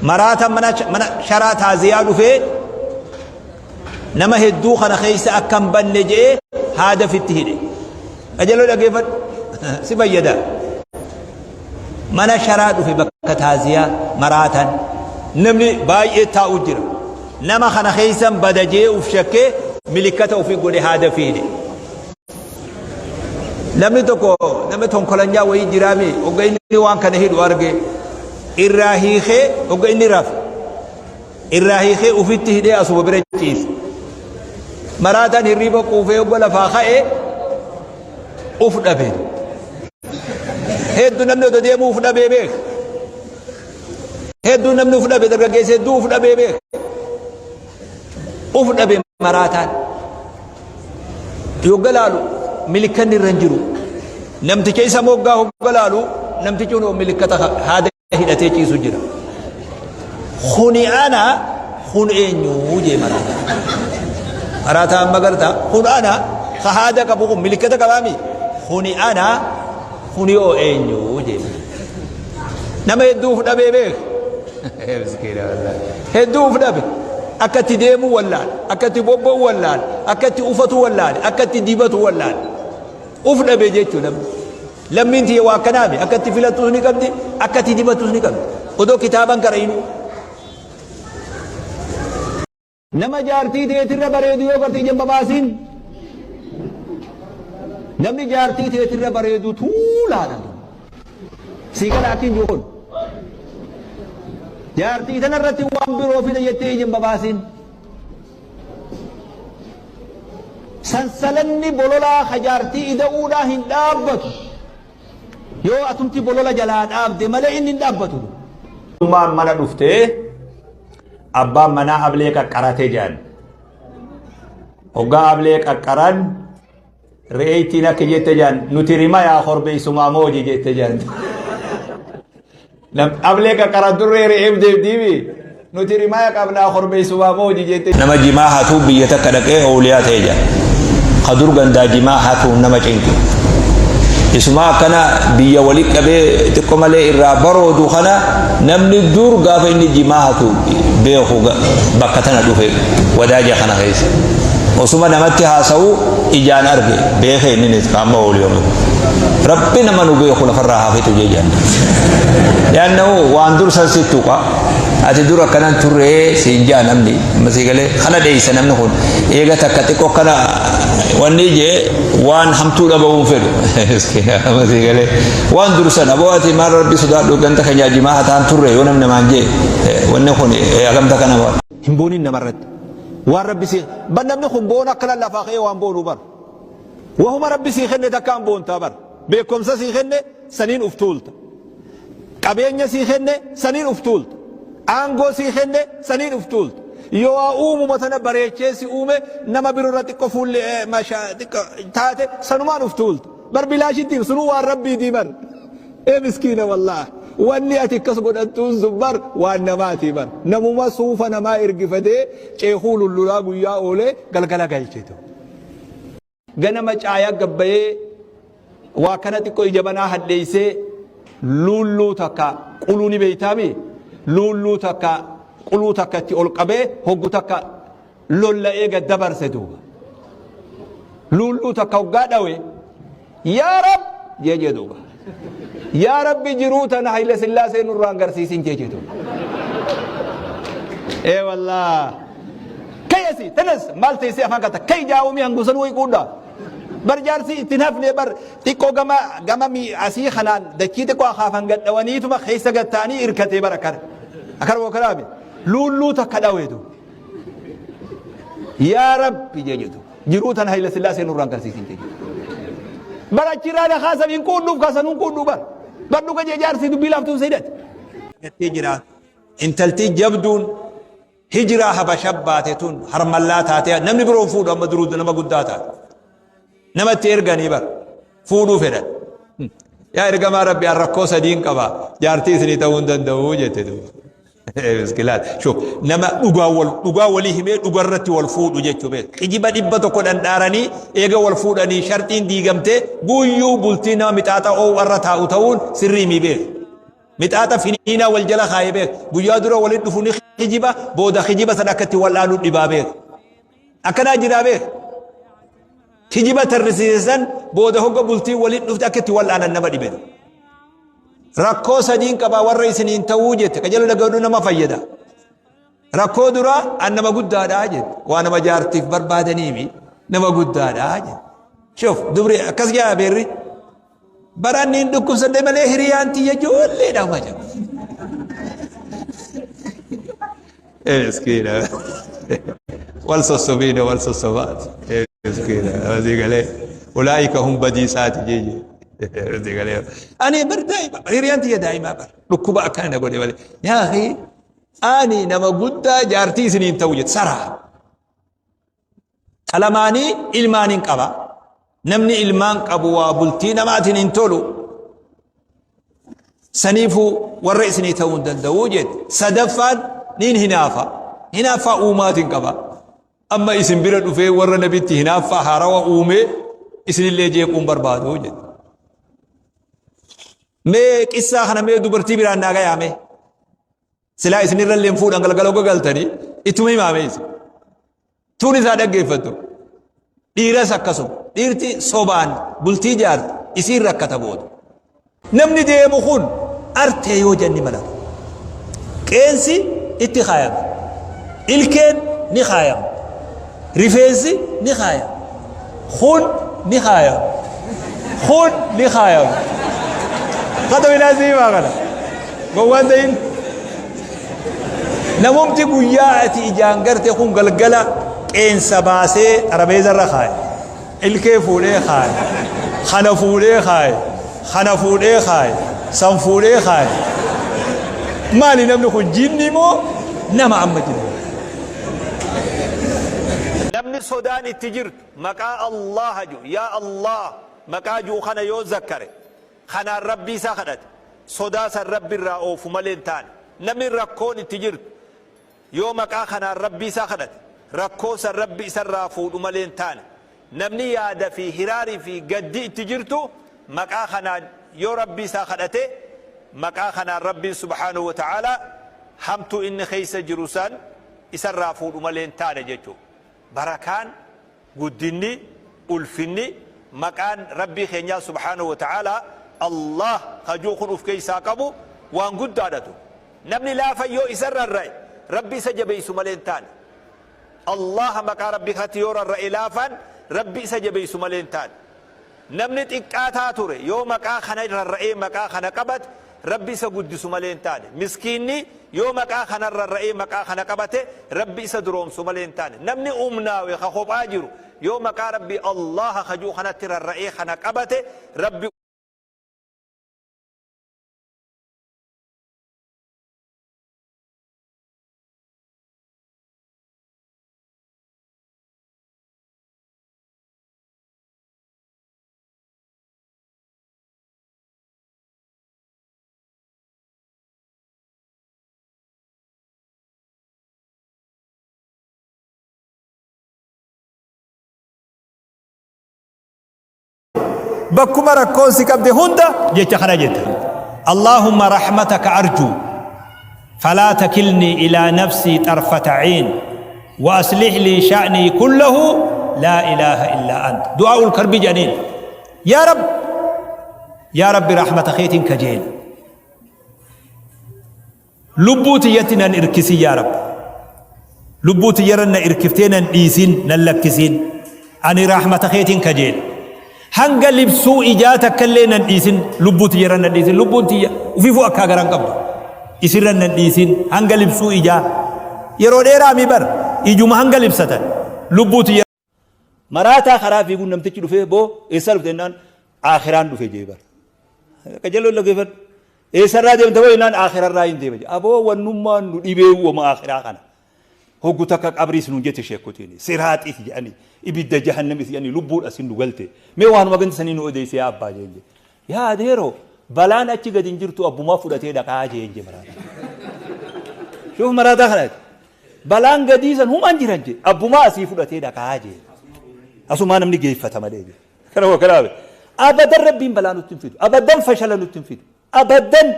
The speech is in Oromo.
Maraataan mana sharaa taaziyaa dhufee nama hedduu kana keessa akka hin banne je'ee haada fitti hidhe. Qajeeloo dhageeffadhu si fayyada. Mana sharaa dhufe bakka taaziyaa maraataan namni baay'ee taa'u jira. Nama kana keessan bada je'ee uf shakkee milikkata ofii godhe haada fi hidhe. Namni tokko nama tonkolanyaa wayii jiraami hogga inni waan kana hidhu arge irraa hiikee hogga inni rafe irraa hiikee ufitti hidhee asuma bira ciise. Maraataan hirriiba quufee hogga lafaa ka'e uf dhabe. Hedduu namni odoo deemuu uf dhabee beeka. Hedduu namni uf dhabe dargaggeessa hedduu uf dhabee beeka. Uf dhabe maraataan. Yogga laalu milikkanni irra hin jiru. Namticha isa moggaa hogga laalu namtichi kun milikkata haada hidhatee ciisu jira. Kuni ana kun eenyu jee maraataan. Maraataan amma gartaa kun ana ka haada qabu kun milikkata qabaami. Kuni ana kuni oo eenyu jee. Nama hedduu uf dhabee beek. Miskiina wallaahi. Hedduu uf dhabe. Akka itti deemuu wallaale, akka itti bobba'u wallaale, akka itti uffatu wallaale, akka itti dibatu wallaale. Uf dhabe jechuudha namni. Lammiin tiyya waa akkanaami. Akka itti filattus ni qabdi, akka itti dibattus ni qabdi. Odoo kitaaban qara'inuu. Nama jaartii teetirra bareedu yoo garte ija hin babaasiin. Namni jaartii teetirra bareedu tuulaadha. Sii gala akkin jiru kun. Jaartii tanarratti waan biroo fida jettee ija hin babaasiin. Sansalanni bololaa ka jaartii ida'uudhaa hin dhaabbatu. Yoo atumti bolola jalaa dhaabde malee inni hin dhaabbatu. Ummaan mana dhuftee abbaan manaa ablee qaqqarate jedhan. Hoggaa ablee qaqqaran re'eettiin akka jette jedhan nuti rimayaa korbeessumaa mooji jette jedhan. Ablee qaqqaran turree re'eef deemtiimi nuti rimaya qabnaa korbeessumaa mooji jette. Nama jimaa hatuu biyya takka dhaqee ooliyaa ta'e jedhan. Ka dur gandaa jimaa hatuun nama cinqe. Isumaa akkana biyya wali qabee xiqqo malee irraa baroodu kana namni dur gaafa inni jimaa hatu beeku bakka tana dhufe wadaaja kana keessa. Osuma namatti haasa'u ijaan arge beekee inni amma ooliyoomu. Rabbi nama nu beeku lafarraa haa fixu jee jedhan. Yaannahu waan dur san si tuqa. Ati dur akkanan turree siin jaa namni. Amma sii galee kana dheeysa namni kun eega takka xiqqoo kana wanni jee waan hamtuu dhaga'uu hin fedhu. Amma sii galee waan dur san aboo ati maal rabbi sodaadhu ganda keenya jimaa hataan turre yoo namni namaan jee wanni kun hagamta kana. Hin boonin namarratti. Waan rabbi si ban namni kun boona akkana lafaa ka'ee waan boonuu bar. Wahuma rabbi sii kenne takkaan boontaa bar. Beekumsa sii kenne saniin uf tuulta. Qabeenya sii kenne saniin uf tuulta. Aangoo sii kenne saniin uf tuulta. Yoo waa uumuma tana bareechee si uume nama birorra xiqqo fuulli masha xiqqo taate sanumaan uf tuulta. Bar bilaashitti sunuu waan rabbiitii bar. Ee miskiina wallaah. Wanni ati akkas godhattuun sun bar waan namaatii bar. Namuma suufa namaa ergifatee ceekuu lullulaa guyyaa oolee galgala galchetu. Ganama caayaa gabbayee waa kana xiqqoo ija banaa hadheessee luulluu takka quluu ni beeytaami luulluu takka quluu takka itti ol qabee hoggu takka lolla'ee gad dabarse duuba. Luulluu takka hoggaa dhawe yaa rab jee jee duuba. Yaa rabbi jiruu tana Haile Sillaasee nurraa hin garsiisin jee jee duuba. Ee wallaa. Kai asi tanas maal teessee afaan kata kai jaawumii hangusan wayi quudha. Bar jaarsi ittiin hafne bar xiqqoo gama gama asii kanaan dachii xiqqoo akaafan gadhawaniituma keessa gatta'anii irkatee bar akkana. Akkana woo kanaami. Luulluu takka dhaweetu. Yaa Rabbi jee jedhu. Jiruu tan Hayila Sillaasee nurraan garsiisin jee jedhu. Bar achirraa na kaasan hin quudhuuf kaasan hin quudhuu bar. Bar dhuga jee jaarsi dubbii laaftuun seedate. Gattee jiraatu. Intaltii jabduun Hijiraa habasha baate tun harmallaa taatee namni biroo hin fuudhu amma duruu nama guddaa taate. Nama itti erganii bar fuudhuu fedhan. Yaa ergamaa rabbi an rakkoo sadiin qaba jaartii isinii ta'uu hin danda'u jette duuba. Miskilaat. Shuf nama dhugaa wal dhugaa walii himee dhugarratti wal fuudhu jechuu beeku. Kijiba 100 dhandhaaranii eega wal fuudhanii sharxiin diigamtee guyyuu bultii nama mixaaxa oowwarra taa'u ta'uun sirrii mii beeku. Mixaaxa finiinaa wal jala kaayee beeka. Guyyaa dura walitti dhufu ni kijiba, booda kijiba san akka itti wal'aanu dhibaa beeka. Akkanaa jiraa beeka. Kijiba tarrisiise san booda hogga bultii walitti dhufte akka itti wal'aanan nama dhibe. Rakkoo sadiin qabaa warra isiniin ta'uu jette qajeeloo dhaga'uun nama fayyada. Rakkoo duraa an nama guddaadha jette. Waa nama jaartiif barbaadaniimi nama guddaadha jette. Shoof dubri akkas jaa beerri. Baranni hin dhukkubsadhe malee hiriyaan tiyya ijoolleedha uma jedhu. Miskiina. Wal sossobiina wal sossobaati. Miskiina. Asii galee. Ulaa'ika hum badiisaati jeje. Asii galee. Ani bar daa'ima hiriyaan tiyya daa'imaa bar. Dhukkuba akkana na godhe malee. Yaa akhi ani nama guddaa jaartii isiniin ta'u jedhe saraa. Talamaanii ilmaaniin qaba. Namni ilmaan qabu waa bultii namaatiin hin tolu. Saniifuu warra isinii ta'uu hin danda'u jette. Sadaffaan niin hinaafa. Hinaaffaa uumaatiin qaba. Amma isin bira dhufee warra nabitti hinaaffaa haarawa uumee isinillee jeequu hin barbaadu jette. Mee qissaa kana mee dubartii biraan naa gayaa mee. Silaa isinirra illee fuudhan galgala hogga galtanii ittuma himaa mee isin. Tuun isaa dhaggeeffattu. Dhiiras akkasuma. Dhiirti sobaan bultii jaarti isiin rakkata booda. Namni deemu kun artee yoo jenni malata. Qeensi itti kaayama. Ilkeen ni kaayama. Rifeensi ni kaayama. Kun ni kaayama. Kun ni kaayama. Kata minaa si himaa kana. Gowwaan ta'in. Namumti guyyaa ati ijaan garte kun galgala qeensa baasee xarabeeza irra kaaye. Ilkee fuudhee kaaye. Kana fuudhee kaaye. Kana fuudhee kaaye. San fuudhee kaaye. Maali namni kun jinni moo nama amma jiru? Namni sodaan itti jirtu maqaa Allaha ji'u yaa Allah maqaa ji'u kana yoo zakkare kanaan Rabbii isaa kadhate sodaa san Rabbi irraa oofu malee hin taane. Namni rakkoon itti jirtu yoo maqaa kanaan Rabbii isaa kadhate rakkoo san Rabbi isarraa fuudhu malee hin taane. Namni yaada fi hiraarii fi gaddi itti jirtu maqaa kanaan yoo Rabbii isaa kadhate maqaa kanaan Rabbiin subhaanahu wa ta'aalaa hamtuu inni keessa jiru san isarraa fuudhu malee hin taane jechuudha. Barakaan, guddinni, ulfinni maqaan Rabbii keenyaa subhaanahu wa ta'aalaa Allaah ka ji'u kun uf keessaa qabu waan guddaadha tu. Namni laafan yoo isa rarra'e Rabbi isa jabeessu malee hin taane. Allaaha maqaa Rabbii kanatti yoo rarra'e laafaan Rabbi isa jabeessu malee hin taane. Namni xiqqaataa ture yoo maqaa kana rarra'ee maqaa kana qabate Rabbi isa guddisu malee hin taane. Miskiinni yoo maqaa kana rarra'ee maqaa kana qabate Rabbi isa duroomsu malee hin taane. Namni umnaawe ka kophaa jiru yoo maqaa Rabbii Allaaha ka ji'u kanatti rarra'ee kana qabate Rabbi Bakkuma rakkoon si qabde hunda jecha kana jetta. Allaahumma rahmataka arjuu falaa takilnii ilaa nafsii xarfata ciin wa aslih lii sha'nii kullahu laa ilaaha illaa anta. Du'aa'ul karbi jedhaniin. Yaa Rabbi yaa Rabbi rahmata keetiin kajeela. Lubbuu tiyyatti nan irkisin yaa Rabbi. Lubbuu tiyyarra na irkiftee nan dhiisin nan lakkisin. Ani rahmata keetiin kajeela. Hanga libsuu ijaa takkallee nan dhiisin lubbuu tiyyarra nan dhiisin lubbuun tiyya ufiifuu akkaa garaan qabdu. Isirra nan dhiisin hanga libsuu ijaa. Yeroo dheeraa mi bar ijuma hanga libsatan lubbuu tiyya. Maraataa karaa fiiguun namtichi dhufee boo eessaa dhufte jennaan aakhiraan dhufe jee bar. Qajeelloon dhaggeeffadhu. Eessarraa deemta boo jennaan aakhirarraa hin deema jee. Aboo wannummaan nu dhibee wama aakhiraa kana. Hoggu takka qabriis nuun jette sheekkotiin. Siraaxiis jedhanii ibidda jahannamis jedhanii lubbuun asin nu galte. Mee waanuma ganda sanii nu odeessi yaa abbaa jeen jee. Yaa adeeroo balaan achi gadi hin jirtu abbumaa fudhatee dhaqaa jeen jee maraataa. Shuuf maraataa kana. Balaan gadii san humaan jiran jee abbumaa asii fudhatee dhaqaa jee. Asumaa namni geeffata malee jee. Kana waa kanaa. Abadan rabbiin balaa nutti hin fidu. Abadan fashala nutti hin fidu. Abadan.